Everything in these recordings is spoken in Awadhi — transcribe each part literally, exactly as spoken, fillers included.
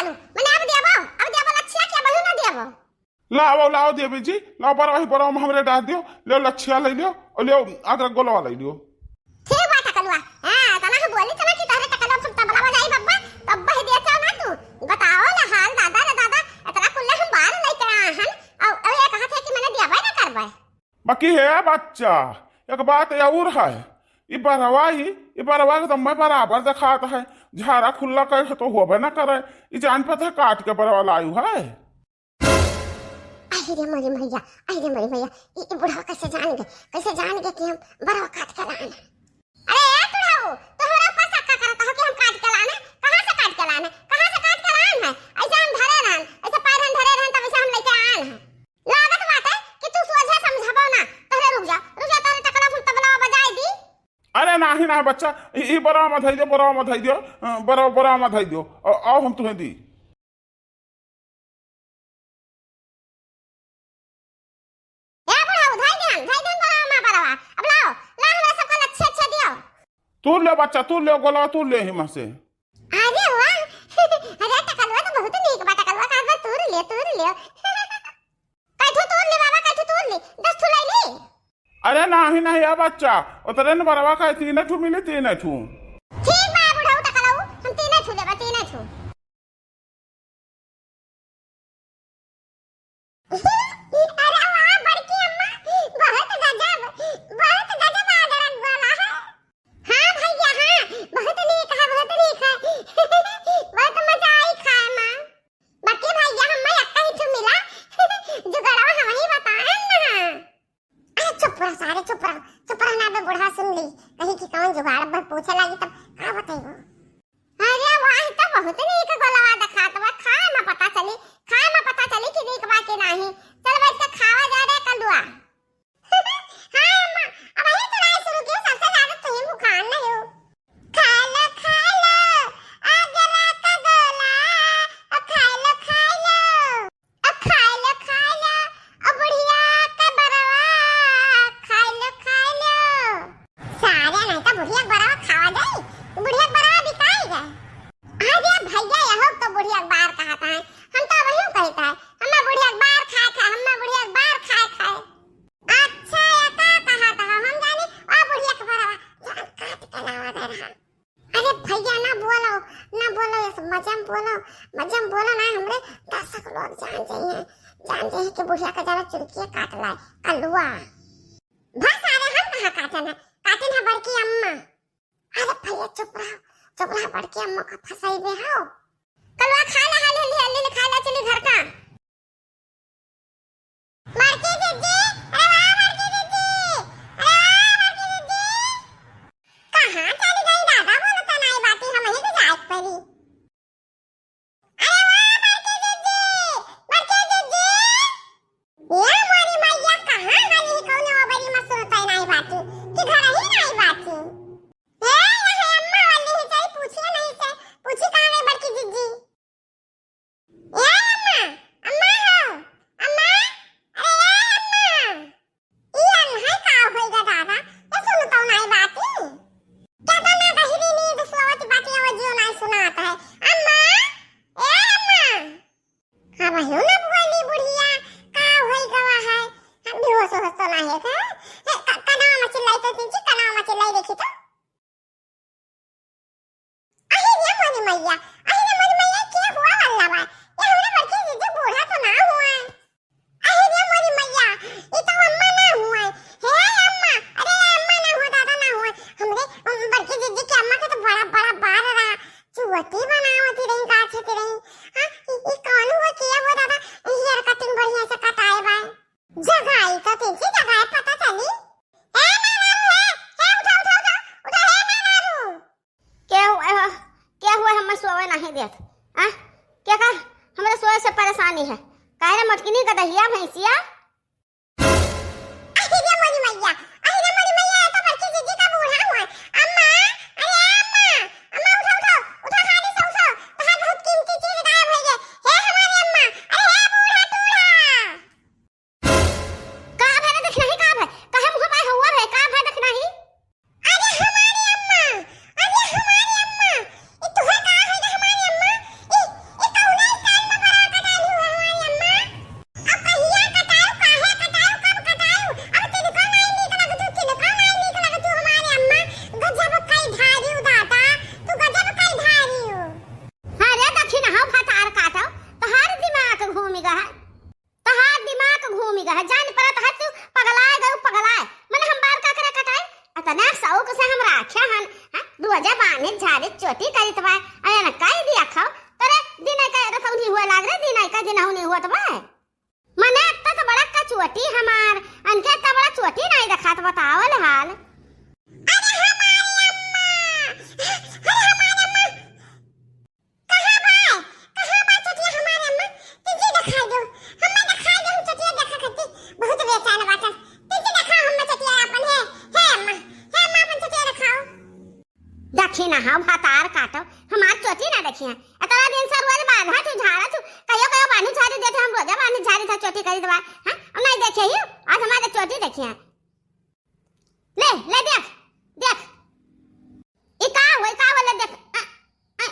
मने अब देबो, अब देबो लच्छिया के बहू ना देबो। लाओ, लाओ देवी जी, लाओ बरवा ही बरवा में हमरे डाल दियो, ले लच्छिया ले लियो और ले अदरक गोलवा ले लियो। ठीक बा टकलुआ। हाँ, तना हम बोली तना कि तहरे टकलुआ हम तबला बजाई बब्बा, तब बह दिया चाहो ना तू। बताओ ना हाल दादा रे दादा, इतना कुल्ले हम बार लेके आए हैं, और, और ये कहा थे कि मैंने दिया ना करवाए। बाकी हे बच्चा, एक बात और है, ई बरवा ही, ई बरवा के तो मैं बराबर देखात है, झारा खुल्ला कहे तो होबे ना करे, ई जान पता काट के बरवा लायू है। अरे रे मोरी मैया, अरे रे मोरी मैया, ई, ई बुढ़वा कैसे जान गए, कैसे जान गए कि हम बरवा काट के लान है? अरे ए बुढ़ऊ, तोहरा ऊपर शक का करता हो कि हम काट के लान है? कहाँ से काट के लान है? कहाँ से काट के लान है? ऐसे हम धरे रहन, ऐसे पैरन धरे रहन, तब ऐसे हम लेके आन है। लागत बाटे कि तू सोझे समझबो ना। पहले रुक जा, रुक जा, तोहरे टकला हम तबला बजाए दी। अरे नाही ना बच्चा, ई, ई बरवा में धई दियो, बरवा में धई दियो, अ, बरवा, बरवा में धई दियो। अ, आओ हम तुम्हें दी। ए बुढ़ऊ, धई देन, धई देन बरवा में बरवा। अब लाओ, ला हमरा सबका लच्छे अच्छे दियो। तू ले बच्चा, तू ले गोला, तू ले हिमा से। अरे वाह, अरे टकलुआ तो बहुत नीक बा, टकलुआ का बा, तूर ले, तूर ले। कैठू तूर ले बाबा, कैठू तूर ले, दस ठू ले ली। अरे नाही, नाही, ए बच्चा, उतरे न बरवा का तीन ठू मिली, तीन ठू। ठीक बा बुढ़ऊ टकलऊ, हम तीन ठू लेबा, तीन ठू। अरे वाह बड़की अम्मा, बहुत गजब, बहुत गजब अदरक गोला है। हाँ भैया हाँ, बहुत नीक है, बहुत नीक है। बहुत मजा आई खाए में। बाकी भैया हम्मे एक्का ही ठू मिला, जुगाड़वा हम ही बताएन ना। अरे चुप रह सारे, चुप रह, चुप रह ना बे, बुढ़वा सुन ली, कहीं कि कौन जुगाड़ बे पूछे लागी तब का बतइबो। अरे वाह, तो बहुत नीक गोलवा देखात बा, खाए में पता चली, खाए में पता चली कि नीक बा कि नाही। चल बैठ के खावा जा रे कलुआ। हाँ अम्मा, अब यही तो राय शुरू की, सबसे ज्यादा तुही भुखान नहीं हो। खा लो, खा लो, अदरक गोला, खा लो, खा लो। ओ खाए लो, खाए लो, ओ बुढ़िया का बरवा, खाए लो, खाए लो। सारे नहीं तो बुढ़िया का बरवा खावा जाई, बुढ़िया का बरवा बिकाई जाए। अरे भैया, यहो तो बुढ़िया का बार कहत है, हम तो वही कहत है, हमें बुढ़िया का बार खाए खाए, हमें बुढ़िया का बार खाए खाए। अच्छा, ये का कहत है, हम जानी, ओ बुढ़िया का बरवा, जान काट के लावा दे रहा। अरे भैया ना बोलो, ना बोलो, ये सब मजे में बोलो, मजे में बोलो ना, हमरे दर्शक लोग जान जाइए, जान जाइए कि बुढ़िया का जरा चुरकिया काट लाए, कलुआ। बस अरे हम कहाँ काटे ना, काटे ना बड़की अम्मा। अरे भैया चुप रहो, चुप रहो, बड़की अम्मा का फंसाई में हो। कलुआ खा ले, हाल हाल हाल ले खा ले, चली घर का। बड़की जिज्जी, अरे वाह बड़की जिज्जी, अरे वाह बड़की जिज्जी। कहाँ चली गई दादा, बोलत नाई बाटी, हम ही के जाए के पड़ी। अरे वाह बड़की जिज्जी, बड़की जिज्जी। ए मोरी मैया, कहाँ गली ही कौनो ओबरी में सुनते नाई बाटी, कि घर ही नाई बाटी। ए, यहाँ अम्मा वाली ही चाही, पूछिए नहीं से, पूछी कहाँ गई बड़की जिज्जी। ए अम्मा, अम्मा हो, अम्मा, अरे ए अम्मा। ई अनहै का होई गा दादा, ये सुनतौ नाई बाती। केतना गहिरी नींद सोवत बाटी, आवाजियो नाई सुनात है। अम्मा, ए अम्मा। अब यूं ना बोली बुढ़िया, का होई गवा है? हम बेहोश होश तो ना है थे। ए, क-, कनावा में चिल्लाई तो तीन ची, कनावा में चिल्लाई देखी तो। अरे रे मोरी मैया, अरे रे मोरी मैया, के हुआ वल्ला बा? ये हमरे बड़की जीजी बूढ़ा तो ना हुआ है। अरे रे मोरी मैया, ये तो अम्मा ना हुआ है। हे अम्मा, अरे ये अम्मा ना हुआ, दादा ना हुआ है। हमरे, उम, बड़की जीजी के अम्मा के तो बड़ा, बड़ा बार रहा। चुवती बनावती रही, गाछती रही। हाँ, ये, ये कौन हुआ, के हुआ दादा? Hair cutting बढ़िया से कटाए बा। जगाई तो तीन ची जगाए पता चली। ए मेहरारू, हे, हे, उठा, उठा, उठा, उठा, हे मेहरारू। के हुआ है, के हुआ है, हमर सोवे नहीं देत? आ? के का हमरे सोवे से परेशानी है? काहे रे मोटकिनी गदहिया भैंसिया? अहि रे मोरी मैया, अहि रे मोरी मैया, ये तो बड़की जीजी का बूढ़ा हुआ है। अम्मा, अरे अम्मा, अम्मा उठा, उठा, उठा, हाली से उठा, तोहार बहुत कीमती चीज गायब हो गए। हे हमारी अम्मा, अरे हे बूढ़ा टूढ़ा। का भय रे दखिनही, का भय? काहे मुँह बाय हुआ भय? का भय दखिनही? अरे हमारी अम्मा, अरे हमारी अम्मा, ई तुहे का है रे हमारी अम्मा? ई, ई कौन हाँ, भतार काटो, हमार चोटी ना देखिया। इतना दिन से रोज बांधा तू, झाड़ा तू, कहियो कहियो बांधी झाड़ी देते, हम रोजा बांधी झाड़ी था चोटी करी दवा, हाँ? अब नहीं देखे ही, आज हमारे चोटी देखिया। ले, ले देख, देख। ई का होई, का वाला देख। आ, आ।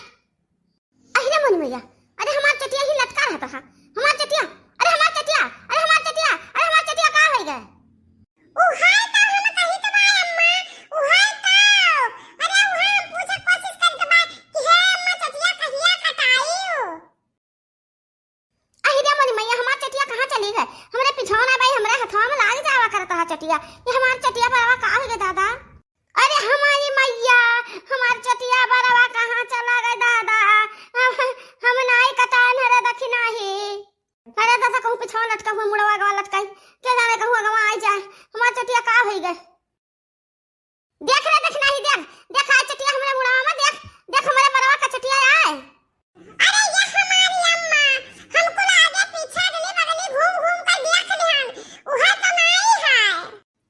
अहिरे मोरी मैया, अरे हमार चटिया ही लटका रहता है। हमार चटिया, अरे हमार चटिया, अरे हमार चटिया, अरे हमार चटिया का होई गए? उहाई तो हम कही तो बा अम्मा, उहाई तो। अरे उहाई हम पूछे कोशिश करत बा कि हे अम्मा चटिया कहिया कटाई? अहिरे मोरी मैया, हमार चटिया कहाँ चली गए? हमरे पिछौना बाई, हमरे हथवा में लाग जावा करत हा चटिया। ये हमार चटिया बरवा का हो गए दादा? अरे हमारी मैया, हमार चटिया बरवा कहाँ चला गए दादा? हम, हम नाई कटान हरे दखिनाही। अरे दादा, कहूँ पिछवा लटका हुआ, मुड़वा गवा लटकाई, के जाने कहूँ अगवा आई जाए। हमार चटिया का होई गए? देख रे, देख नाही, देख, देख, आए चटिया हमरे मुड़वा में, देख, देख, हमरे बरवा का चटिया आए। अरे ये हमारी अम्मा, हम कुल आगे पीछे अगली बगली घूम घूम कर देख लिहन, उहे तो नाई है।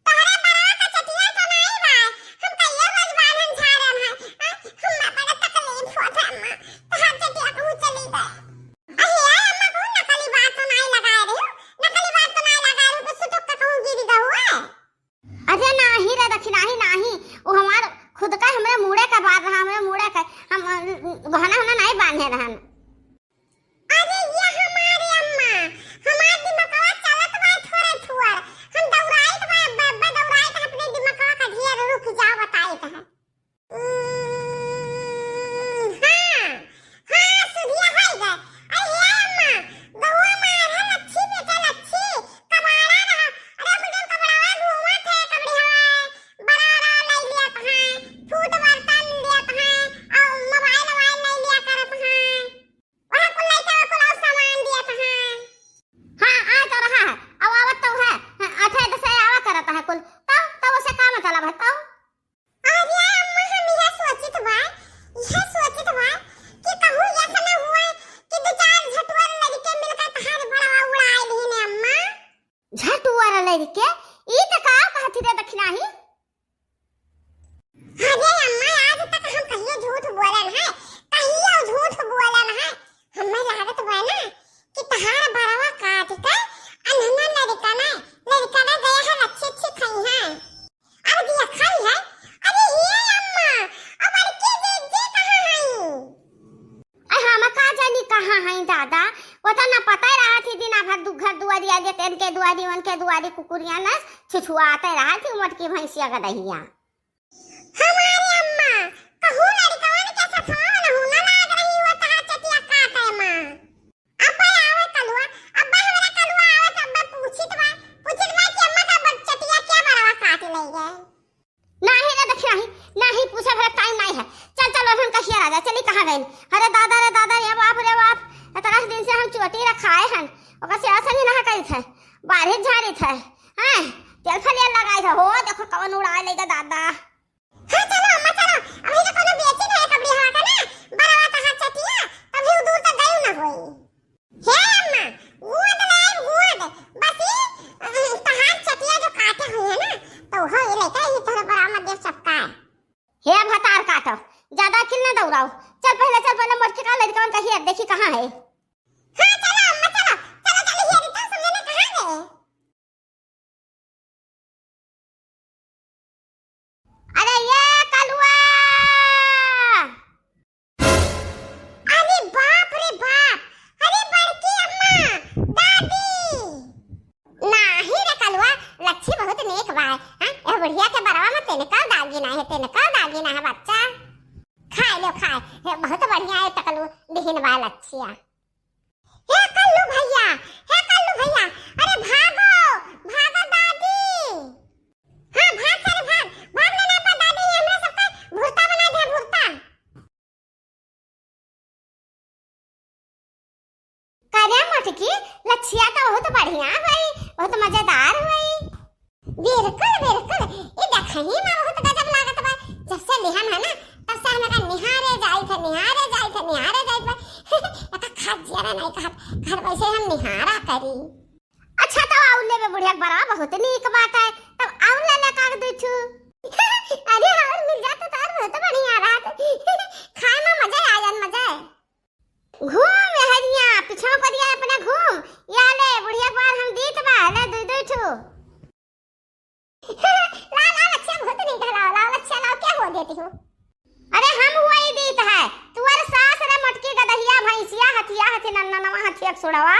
तोहरे बरवा का चटिया तो नाई बा, हम कहिए रोज बांधन झाड़न है, आ, हम्मा बड़ा तकलीफ होत है अम्मा, तोहार चटिया कहूँ चली गए। अहे यार अम्मा, कहूँ नकली बार तो नाई लगाए रही हो, नकली बार तो नाई लगाए रही हो, कि सुतुक का कहूँ गिरी गहुआ है। अरे नाही रे दखिनाही नाही, वो हमार खुद का हमरे मुड़े का बार रहा, हमरे मुड़े का, हम, अ, गहना वहना नाही बांधे रहन। अरे ये हमारे अम्मा, हमार दिमकवा चलत बा थोड़ा थोड़, हम दौड़ाइत बा, अब्बा, अब्बा दौड़ाइत अपने दिमकवा का ढेर रुक जाओ बताइत है। उम्म, हाँ, हाँ, सुधिया होई गए। अरे हे अम्मा, गहुआ मार है लच्छी बेटा लच्छी, कबाड़ा रहा। अरे अपने कबाड़वा घूमत है, कबड़ी हवा, बड़ा बड़ा लई लियत है, फूट बर्तन लियत है, और मोबाइल वोबाइल लई लिया करत है। वहाँ कुल लइका कुल और सामान दियत है। हाँ, आ तो रहा है, अब आवत तो है, हाँ, अठे दसे आवा करत है कुल, तब, तब उसे का मतलब है, तब? अरे अम्मा, हम यह सोचित बा, यह सोचित बा कि कहूँ ऐसा ना हुआ कि दो चार झटुअर लड़के मिलकर तहार बड़वा उड़ाए लीन अम्मा। झटुअर लड़के? ई त का कहती रे दखिनाही? अरे अम्मा, आज तक हम कहियो झूठ बोलन है, कहियो झूठ बोलन है। हमें लागत बा ना कि तहार बड़वा काट के अनहना लड़का ना, लड़का ना गया है अच्छी अच्छी खाई है। अब दिया खाई है। अरे ये अम्मा, अब बड़की जीजी कहाँ हई? अरे हम का जानी कहाँ हई दादा, वो तो ना पता रहा थी, दिना भर दु-, घर दुआरी आगे, तेन के दुआरी, उनके दुआरी, कुकुरिया न छुछुआते रहा थी, मोटकी भैंसिया का दहिया। हमारे अम्मा, कहूँ लड़कवन के सथवा ना हूँ ना लाग रही हो, तहार चटिया काटे माँ। अब्बा आवे कलुआ, अब्बा हमरा कलुआ आवे त अब्बा पूछित बा, पूछित बा कि अम्मा का बच्चटिया क्या बरवा काट ले गए? नाही रे, देख नाही, नाही पूछे भरे टाइम नाही है। चल, चल, हम कहिया राजा, चली कहाँ गए? अरे दादा रे दादा, रे बाप रे बाप, इतना दिन से हम चोटी रखाए हन, ओकर सेवा संगी ना करी थे, बारिश झाड़ी थे, हैं, तेल फलिया लगाई थे, हो देखो कवन उड़ाए लेगा दादा। हाँ, चलो अम्मा, चलो। अभी तो कोनो बेची नहीं कबड़ी हवा का ना, बरवा तहार चटिया, तभी उ दूर तक गई ना होई। हे अम्मा, गोद लाए गोद, बस ई, अ, तहार चटिया जो काटे हुई है ना, तो हो ये लेके ये तोहरे बरवा मत दे सबका। हे भतार काटो, ज्यादा अकिल ना दौड़ाओ। चल पहले, चल पहले मोटकी का लड़कवन कहिए, देखी कहाँ है। हाँ, चलो अम्मा, चलो, चलो, चलो, ये तो समझे ना कहाँ गए। अरे ये कलुआ! अरे बाप रे बाप! अरे बड़की अम्मा, दादी! नाही रे कलुआ, लच्छी बहुत नेक बा है, हाँ? ए बुढ़िया के बरवा में तेनका दागी ना है, तेनका दागी ना है बच्चा। खाए लो खाए, ए बहुत बढ़िया है टकलू, बिहिन बा लच्छिया। हे कल्लू भैया, हे कल्लू भैया, अरे भागो, भागो दादी। हाँ, भाग सारे भाग, भाग लेना पर दादी, ये हमरा सबका भुरता बना दे, भुरता। का रे मोटकी, लच्छिया तो बहुत बढ़िया होई, बहुत मजेदार होई। बिल्कुल, बिल्कुल। ई देखही में बहुत गजब लागत बा। जब से लिहन है ना, तब से हमरा निहारे जाइत है, निहारे जाइत है, निहारे जाइत बा। एका खात जियरा नहीं कहत, घर वैसे हम निहारा करी। अच्छा, तो आउर लेबे बुढ़िया के बरवा बहुत नीक बात है, तब आउर ले ले काग दू ठू। अरे, आउर मिल जात तो और बहुत बढ़िया रहत। छौंक दिया अपना घूम। या ले, बुढ़िया के बार हम दीत बा, ले दुई दुई ठू। लाओ, लाओ, लच्छा भूत नहीं कहलाओ, लाओ, लच्छा लाओ, क्या हो देती हो? अरे हम हुआ ही दीत है, तुअर सास रे मोटकी गदहिया भैंसिया हथिया हथी नन्ना नवा हथिया के सुड़वा।